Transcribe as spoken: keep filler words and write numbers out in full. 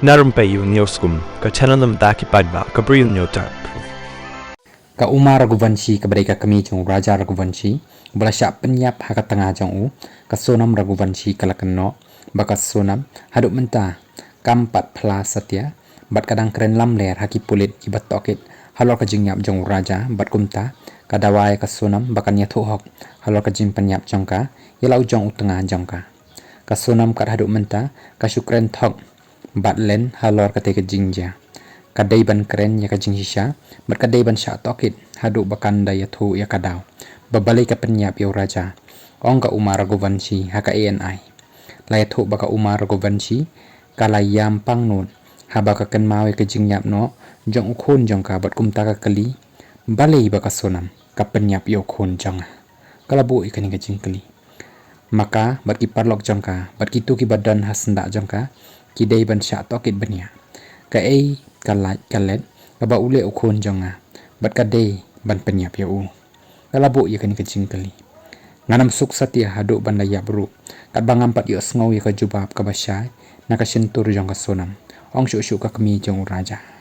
Na rympei ïa u News Kum, ka channel na bynta ki paidbah ka Bri u Hynñiewtrep. Ka Uma Raghuvanshi kaba dei ka kmie jong u Raja Raghuvanshi, ba la shah pynïap ha ka tnga jong u, ka Sonam Raghuvanshi ka la kynnoh ba ka Sonam haduh mynta kam pat phla satia, bad ka dang kren lamler ha ki pulit kiba tohkit halor ka jingïap jong u Raja, bad kumta ka dawa ïa ka Sonam ba kan ïathuh hok halor ka jingpynïap jong ka ïa la u jong u tnga jong ka. Ka Sonam kat haduh mynta ka shu kren thok bad len halor katei ka jingjia. Ka dei ban kren ïa ka jingshisha bad ka dei ban shah tohkit haduh ba kan da ïathuh ïa ka daw ba balei ka pynïap ïa u Raja, ong ka Uma Raghuvanshi ha ka A N I. La ïathuh ba ka Uma Raghuvanshi ka la ïam pangnud haba ka kynmaw ïa ka jingïap noh jong u khun jong ka, bad kumta ka kylli balei ba ka Sonam ka pynïap ïa u khun jong nga. Ka la buh ïa kane ka jingkylli. Ma ka bad ki paralok jong ka bad kito kiba don ha syndah jong ka ki dei ban shah tohkit bniah. Kaei ka lait ka let kaba u leh u khun jong nga bad ka dei ban pynïap ïa u? Ka la buh ïa kane ka jingkylli. Ngan ym suk satia haduh ban da ïap ruh katba ngam pat ïohsngew ïa ka jubab kaba shai na ka shyntur jong ka Sonam, ong shuh shuh ka kmie jong u Raja.